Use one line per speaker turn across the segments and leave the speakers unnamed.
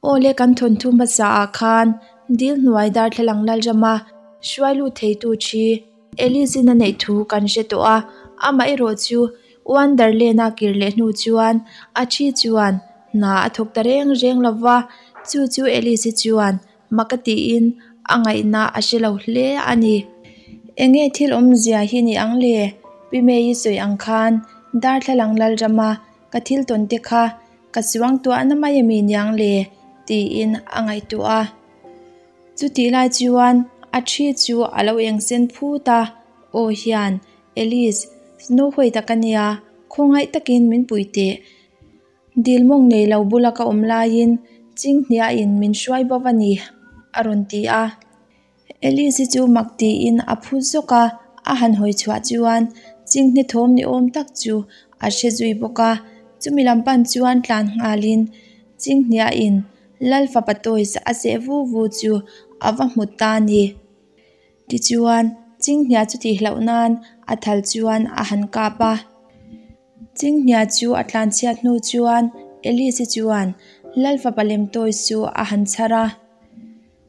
Awle kan thawnthu hmasa ah khan dil hnuai darthlalang lalrama hruai lut theitu thi Alice-in a neih thu kan hre tawh a, amaherawh chu Wonderland-a kir leh hnu chuan a thi chuan hna a thawk ta reng reng lova, chu chu Alice-i chuan mak a tiin a ngaihna a hre lo hle a ni. Enge thil awmzia hi ni ang le? Pi May-i sawi ang khan darthlalang lalrama ka thil tawn te kha ka chuang tuahna mai a mi niang le? tiin a ngaihtuah a. Chutih lai chuan a thi chu a lo eng sen phut a, Aw hian, Alice, Snow White a ka nia, khawngaih takin min pui teh. Dil mawng nei lo bula ka awm laiin Chinghniain min hruai bo a ni, a rawn ti a. Alice-i chu mak tiin a phu zawk a, a han hawi chhuah chuan Chinghne thawm ni awm tak chu a hre zui bawk a. Chumi lam pan chuan tlan nghalin Chinghniain Lal fapa toys a seh vu vu chu a va hmu ta a ni. Tichuan, Chinghnia chu tihhlauh nan a thal chuan a han kap a. Chinghnia chu a tlanchhiat hnu chuan Alice-i chuan Lal fapa lem toys chu a han chhar a.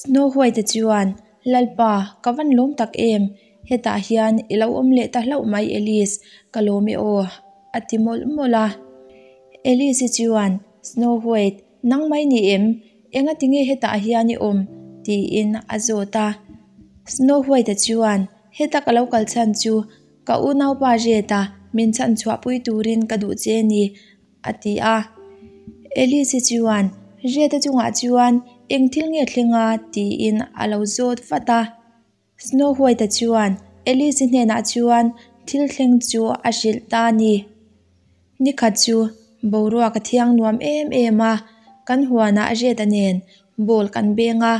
Snow White-a chuan, Lalpa, ka van lawm tak em? Hetah hian i lo awm leh ta hlauh mai Alice, ka lawm e aw, a ti mawlh mawlh a. Alice-i chuan, Snow White, nang mai ni em? Enga tinge hetah hian i awm? tiin a zawt a. Snow White-a chuan, Heta ka lo kal chhan chu ka unaupa Red-a min chhan chhuahpui turin ka duh che ni, a ti a. Alice-i chuan, Red-a chungah chuan eng thil nge thleng a? tiin a lo zawt vat a. Snow White-a chuan Alice-i hnenah chuan thil thleng chu a hrilh ta a ni. Nikhat chu boruak a thiang nuam em em a, kan huanah Red-a nen ball kan beng a,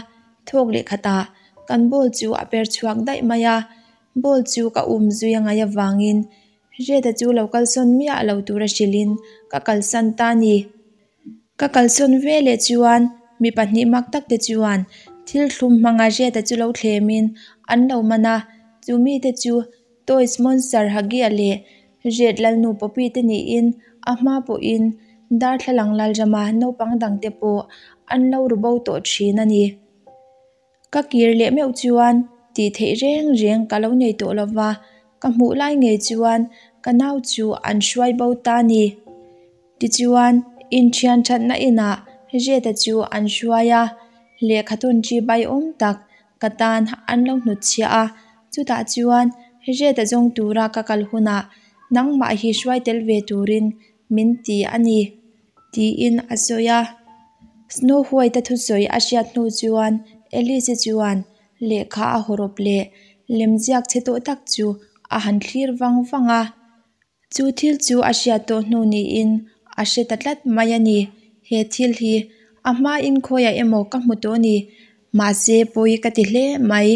thawk leh khatah kan ball chu a per chhuak daih mai a, ball chu ka um zui a ngaih avangin Red-a chu lo kalsawn miah lo tura hrilhin ka kalsan ta a ni. Ka kalsawn ve leh chuan mi pahnih mak tak te chuan thil thlum hmanga Red-a chu lo thlemin an lo man a, chu mite chu Toys Monster Huggy-a leh Red Lalnu Poppy te niin a hma pawhin darthlalang Lalrama naupang dangte pawh an lo ru bo tawh thin a ni. Ka kir leh meuh chuan tih theih reng reng ka lo nei tawh lo va, ka hmuh lai ngei chuan ka nau chu an hruai bo ta a ni. Tichuan, inthian thatna inah Red-a chu an hruai a, lehkha tawn chi bai awm tak ka tan an lo hnutchhiah a, chutah chuan Red-a zawng tura ka kal hunah nangmah hi hruai tel ve turin min ti a ni. Tiin a sawi a. Snow White-a thusawi a hriat hnu chuan Alice-i chuan lehkha a hawrawp leh lemziak chhe tawh tak chu a han thlir vang vang a. Chu thil chu a hriat tawh hnu niin a hre ta tlat mai a ni. He thil hi a hmain khawiah emaw ka hmu tawh a ni. Mahse pawi ka ti hle mai.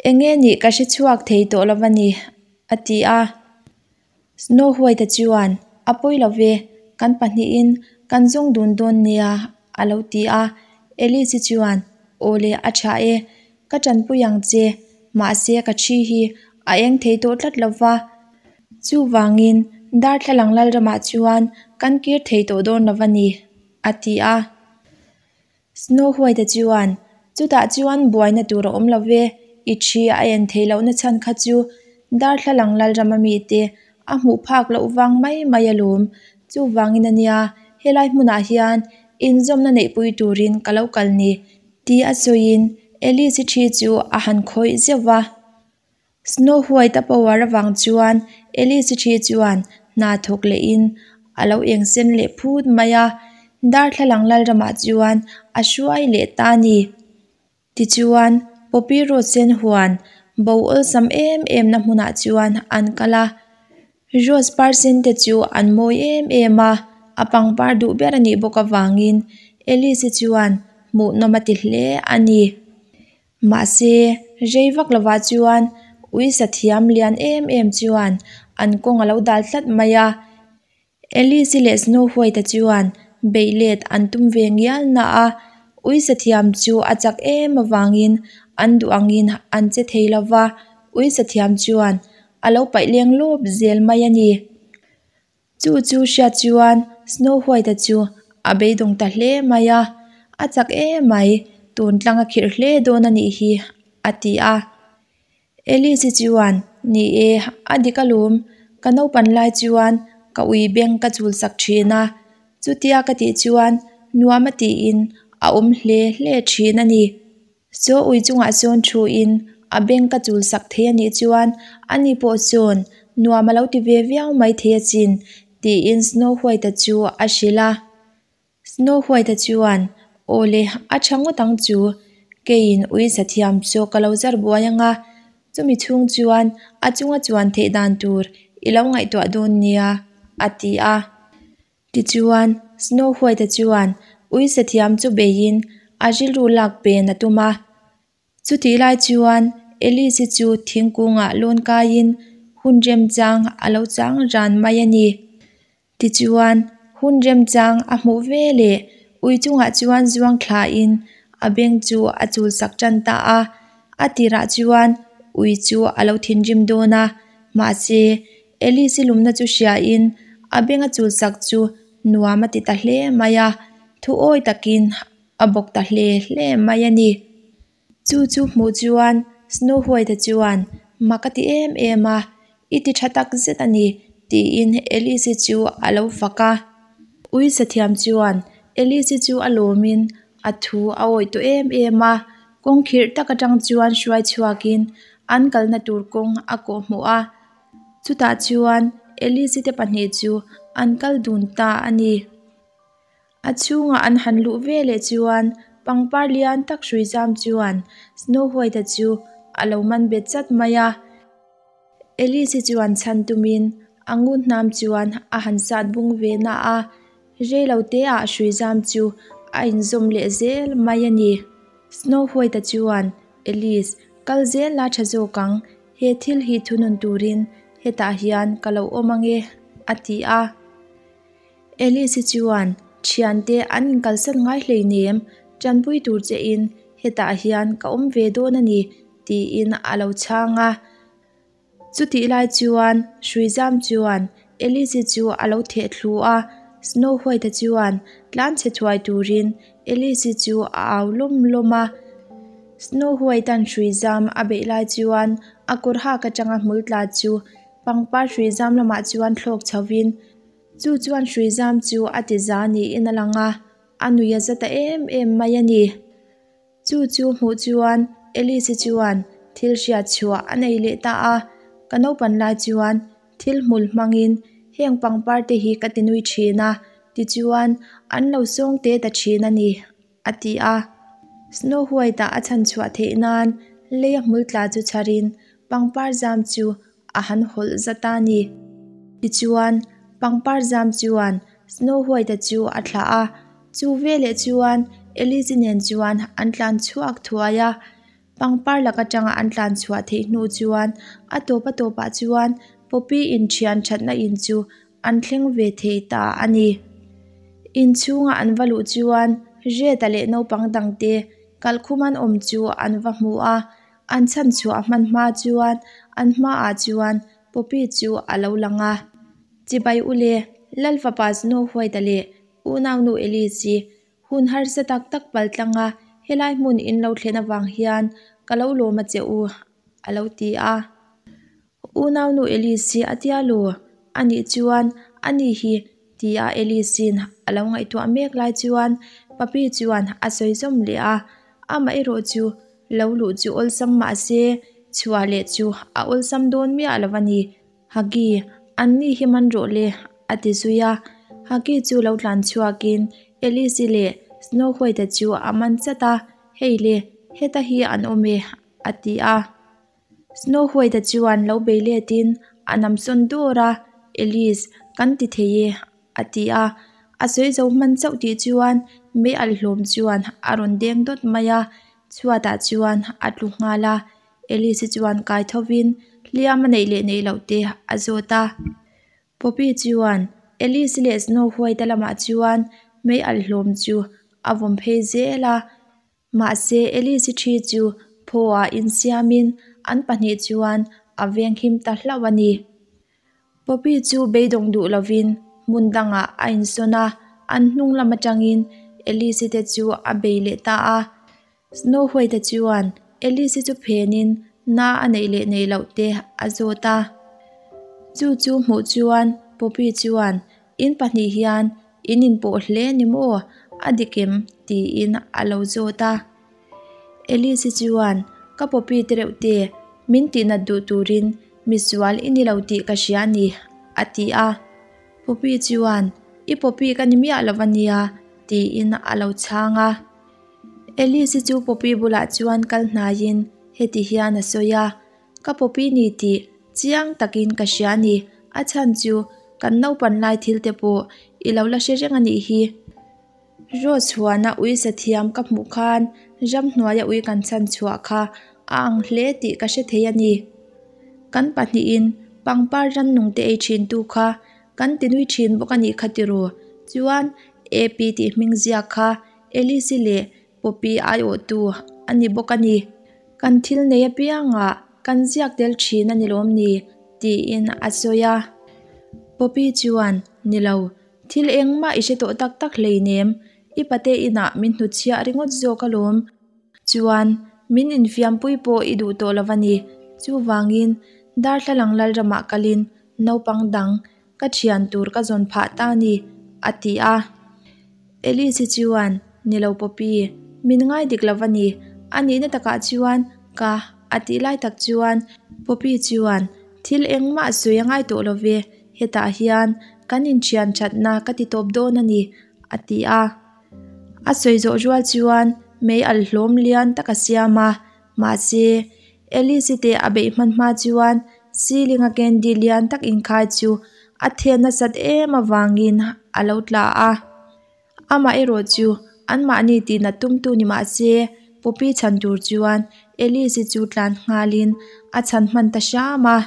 Enge nih ka hre chhuak thei tawh lo va ni, a ti a. Snow White-a chuan, A pawi lo ve, kan pahnihin kan zawng dun dawn nia, a lo ti a. Alice-i chuan, Aw le, a tha e, ka tanpui ang che, mahse ka thi hi a eng thei tawh tlat lo va. Chuvangin darthlalang Lalramah chuan kan kir thei tawh dawn lo va ni, a ti a. Snow White-a chuan, Chutah chuan buaina tur a awm lo ve, i thi a en theih lohna chhan kha chu darthlalang Lalrama mite a hmuh phak loh vang mai mai alawm. Chuvangin a nia, helai hmunah hian inzawmna neihpui turin ka lo kal ni, ti a sawiin Alice-i thi chu a han khawih zeuh va. Snow White a power avang chuan Alice-i thi chuan hna thawk lehin a lo eng sen leh phut mai a, darthlalang Lalramah chuan a hruai leh ta a ni. Tichuan, Poppy Rose sen huan bo awlsam em em na hmunah chuan an kal a, Rose par sen te chu an mawi em em a, a pangpar duh ber a nih bawk avangin Alice-i chuan hmuhnawm a ti hle a ni. Mahse, rei vak lovah chuan uisa thiam lian em em chuan an kawng a lo dal tlat mai a. Alice-i leh Snow White-a chuan beih let an tum ve ngial na a, uisa thiam chu a chak em avangin an duh angin an che thei lo va, uisa thiam chuan a lo paih leng lawp zel mai a ni. Chu chu hriat chuan Snow White-a chu a beidawng ta hle mai a. A chak emai, tun tlang a khirh hle dawn a nih hi, a ti a. Alice-i chuan, Ni e, a dik alawm, ka naupan lai chuan ka ui beng ka chul sak thin a, chutia ka tih chuan nuam a tiin a awm hle hle thin a ni. Chaw ui chungah sawn thuin a beng ka chul sak thei a nih chuan ani pawh sawn nuam a lo ti ve viau mai thei asin, tiin Snow White-a chu a hrilh a. Snow White-a chuan, Aw le, a tha ngawt ang chu. Keiin ui sa thiam chu ka lo zar buai ang a, chumi chhung chuan a chunga chuan theih dan tur i lo ngaihtuah dawn nia, a ti a. Tichuan, Snow White-a chuan ui sa thiam chu beiin a rilru lak pen a tum a. Chutih lai chuan Alice-i chu thingkungah lawn kaiin hun remchang a lo chang ran mai a ni. Tichuan, hun remchang a hmuh ve leh ui chungah chuan zuang thlain a beng chu a chul sak tan ta a. A tirah chuan ui chu a lo thinrim dawn a, mahse, Alice-i lumna chu hriain a beng a chul sak chu nuam a ti ta hle mai a, thuawi takin a bawk ta hle hle mai a ni. Chu chu hmuh chuan Snow White-a chuan mak a ti em em a, I ti tha tak zet a ni, tiin Alice-i chu a lo fak a. Ui sathiam chuan Alice-i chu a lawmin a thu a awih tawh em em a, kawng khirh tak atang chuan hruai chhuakin an kalna tur kawng a kawhhmuh a. Chutah chuan Alice-i te pahnih chu an kal dun ta a ni. A chhungah an han luh ve leh chuan pangpar lian tak hrui zam chuan Snow White-a chu a lo man bet chat mai a. Alice-i chuan chhan tumin a ngun hnam chuan a han sat bung ve na a, rei lo te ah hrui zam chu a inzawm leh zel mai a ni. Snow White-a chuan, Alice, kal zel la tha zawk ang, he thil hi thunun turin hetah hian ka lo awm ange, a ti a. Alice-i chuan, Thiante an inkalsan ngai hleinem, tanpui tur che in hetah hian ka awm ve dawn a ni, tiin a lo chhang a. Chutih lai chuan Hruizam chuan Alice-i chu a lo theh thlu a, Snow White-a chuan tlan chhe thuai turin Alice-i chu a au lawm lawm a. Snow White-a'n Hruizam a beih lai chuan a kawr hak atanga hmul tla chu pangpar Hruizam lamah chuan thlawk chhovin Chu chuan hruizam chu a ti za niin a lang a, a nui a za ta em em mai a ni. Chu chu hmuh chuan Alice-i chuan thil hriat chhuah a nei leh ta a, Ka naupan lai chuan thil hmul hmangin heng pangpar te hi ka ti nui thin a, tichuan an lo sawng te ta thin a ni, a ti a. Snow White-a a chhan chhuah theih nan leia hmul tla chu chharin pangpar zam chu a han hawlh zat a ni. Tichuan, pangpar zam chuan Snow White-a chu a thlah a, chu veleh chuan Alice-i nen chuan an tlan chhuak thuai a. Pangpar lak atanga an tlan chhuah theih hnu chuan a tawp a tawpah chuan Poppy inthian thatna in chu an thleng ve thei ta a ni. Inchhunga an va luh chuan Red-a leh naupang dangte kalkhum an awm chu an va hmu a, An chhan chhuah hman hma chuan an hmaah chuan Poppy chu a lo lang a. Chibai u le, Lal fapa Snow White-a leh unaunu Alice-i hun harsa tak tak pal tlanga helai hmun in lo thlen avang hian ka lo lawm a che u, a lo ti a. Unaunu Alice-i a tia lo a nih chuan ani hi tia Alice-in a lo ngaihtuah mek lai chuan Papi chuan a sawi zawm leh a, amaherawh chu lo luh chu awlsam mah se chhuah leh chu a awlsam dawn miah lo a ni. Hagi, anni hi man rawh le a ti zui a, Hagi chu lo tlan chhuakin Alice-i leh Snow White-a chu a man chat a, Hei le, heta hi an awm e a ti a. Snow White-a chuan lo bei letin a nam sawn dawr a, Alice, kan ti thei e, a ti a. A sawi zo hman chauh tih chuan mei alh hlawm chuan a rawn deng dawt mai a, chhuatah chuan a tlu nghal a. Alice-i chuan kai thovin hliam a neih leh neih loh te a zawt a. Poppy chuan Alice leh Snow White-a lamah chuan mei alh hlawm chu a vawm phei zel a. Mahse, Alice-i thi chu phaw-ah insiamin an pahnih chuan a venghim ta hlauh a ni. Poppy chu beidawng duh lovin hmun dangah a insawn a, an hnung lam atangin Alice-i te chu a bei leh ta a. Snow White-a chuan Alice-i chu phenin na a neih leh neih loh te a zawt a. Chu chu hmuh chuan Poppy chuan, In pahnih hian in inpawh hle ni maw? A dik em? tiin a lo zawt a. Alice-i chuan, Ka Poppy te reuh te, min tihnat duh turin misual i ni lo tih ka hria a ni, a ti a. Poppy chuan, I Poppy ka ni miah lo a nia, tiin a lo chhang a. Alice-i chu Poppy bulah chuan kal hnaiin heti hian a sawi a, Ka Poppy ni tih chiang takin ka hria a ni, a chhan chu kan naupan lai thil te pawh i lo la hre reng a nih hi. Rose huana ui sa thiam ka hmuh khan ramhnuaia ui kan chhan chhuah kha a ang hle tih ka hre thei a ni. Kan pahnihin pangpar rannung te ei thin tu kha kan ti nui thin bawk a nih kha tiraw? Chuan AP tih hming ziak kha Alice-i leh Poppy aiawhtu a ni bawk a ni. Kan thil nei apiangah kan ziak tel thin a ni lawm ni? tiin a sawi a. Poppy chuan, Ni lo, thil engmah i hre tawh tak tak hleinem, i pate inah min hnutchhiah ringawt zawk alawm. Chuan, min infiampui pawh i duh tawh lo a ni. Chuvangin, darthlalang Lalramah kalin naupang dang ka thian tur ka zawn phah ta a ni, a ti a. Alice-i chuan, Ni lo Poppy, min ngai dik lo a ni. A nihna takah chuan ka a tih lai tak chuan Poppy chuan, Thil engmah sawi a ngai tawh lo ve, hetah hian kan inthian thatna ka ti tawp dawn a ni, a ti a. A sawi zawh rual chuan mei alh hlawm lian tak a siam a, mahse Alice-i te a beih hman hma chuan ceiling a candy lian tak inkhai chu a then nasat em avangin a lo tla a. Amaherawh chu anmahni tihnat tumtu ni mah se Poppy chhan tur chuan Alice-i chu tlan nghalin a chhan hman ta hram a.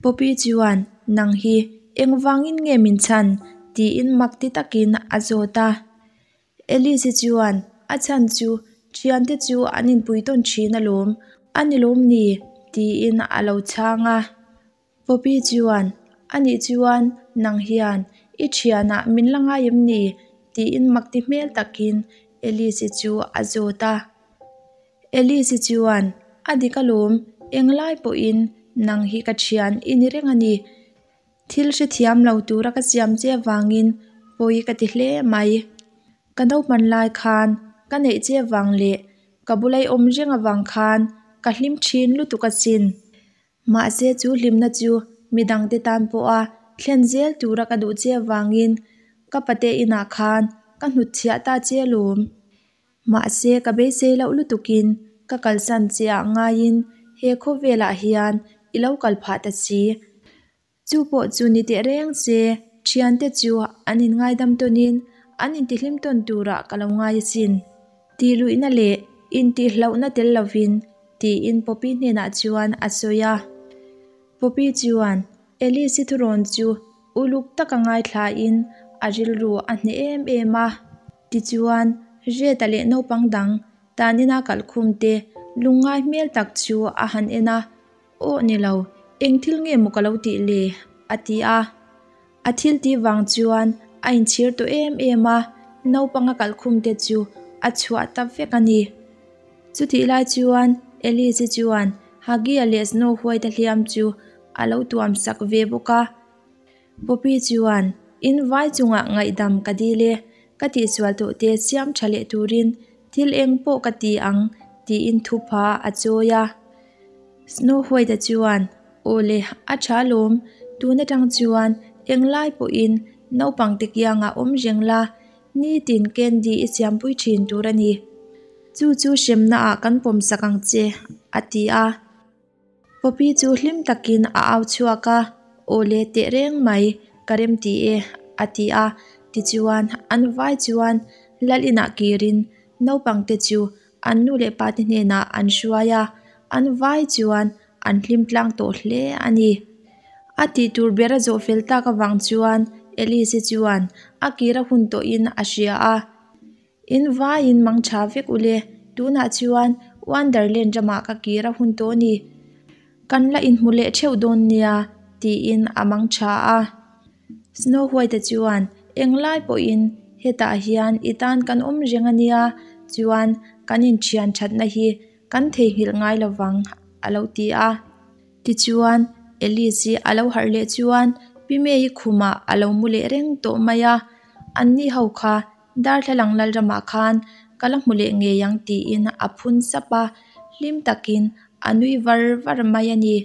Poppy chuan, Nang hi engvangin nge min chhan? tiin mak ti takin a zawt a. Alice-i chuan, A chhan chu thiante chu an inpui tawn thin alawm, a ni lawm ni? tiin a lo chhang a. Poppy chuan, A nih chuan nang hian i thianah min la ngai em ni? tiin mak ti hmel takin Alice-i chu a zawt a. Alice-i chuan, A dik alawm, englai pawhin nang hi ka thian i ni reng a ni. Thil hrethiam lo tura ka siam che avangin pawi ka ti hle mai. Ka naupan lai khan ka neih che avang leh ka bula i awm reng avang khan ka hlim thin lutuk asin. Mahse chu hlimna chu midangte tan pawha thlen zel tura ka duh che avangin ka pate inah khan ka hnutchhiah ta che alawm. Mahse ka beisei loh lutukin ka kalsan che ah ngaiin he khawvelah hian i lo kal phah ta si. Chu pawh chu ni teh reng se thiante chu an inngaidam tawnin an intihlim tawn turah ka lo ngai asin. Tihluihna leh intihhlauhna tel lovin tiin Poppy hnenah chuan a sawi a. Poppy chuan Alice-i thurawn chu uluk taka ngaithlain a rilru a hneh em em a. Tichuan, Red-a leh naupang dang tanina kalhkhum te lungngai hmel tak chu a han en a, Aw ni lo, eng thil nge maw ka lo tih le? a ti a. A thil tih vang chuan a inchhir tawh em em a, naupang a kalhkhum te chu a chhuah ta vek a ni. Chutih lai chuan Alice-i chuan Huggy-a leh Snow White-a hliam chu a lo tuam sak ve bawk a. Poppy chuan, In vai chungah ngaihdam ka dil e, ka tihsual tawh te siam tha leh turin thil eng pawh ka ti ang, tiin thupha a chawi a. Snow White-a chuan, Aw le, a tha lawm, tun atang chuan englai pawhin naupangte kiangah awm reng la, nitin candy i siampui thin tur a ni. Chu chu hremnaah kan pawmsak ang che, a ti a. Poppy chu hlim takin a au chhuak a, Aw le teh reng mai, ka rem ti e, a ti a. Tichuan, an vai chuan lal inah kirin naupangte chu an nu leh pate hnenah an hruai a, an vai chuan an hlim tlang tawh hle a ni. A tih tur ber a zawh fel tak avang chuan Alice-i chuan a kir a hun tawhin a hria a. In vaiin mang tha vek ule, tunah chuan Wonderland ramah ka kir a hun tawh a ni. Kan la inhmu leh theuh dawn nia, tiin a mang tha a. Snow White-a chuan englai pawhin Hetah hian i tan kan awm reng a nia, chuan kan inthian thatna hi kan theihnghilh ngai lo vang a lo ti a. Tichuan, Alice-i a lo harh leh chuan Pi May-i khumah a lo mu leh reng tawh mai a, anni ho kha darthlalang lalramah khan ka la hmu leh ngei ang tiin a phun sap a, hlim takin a nui var var mai a ni.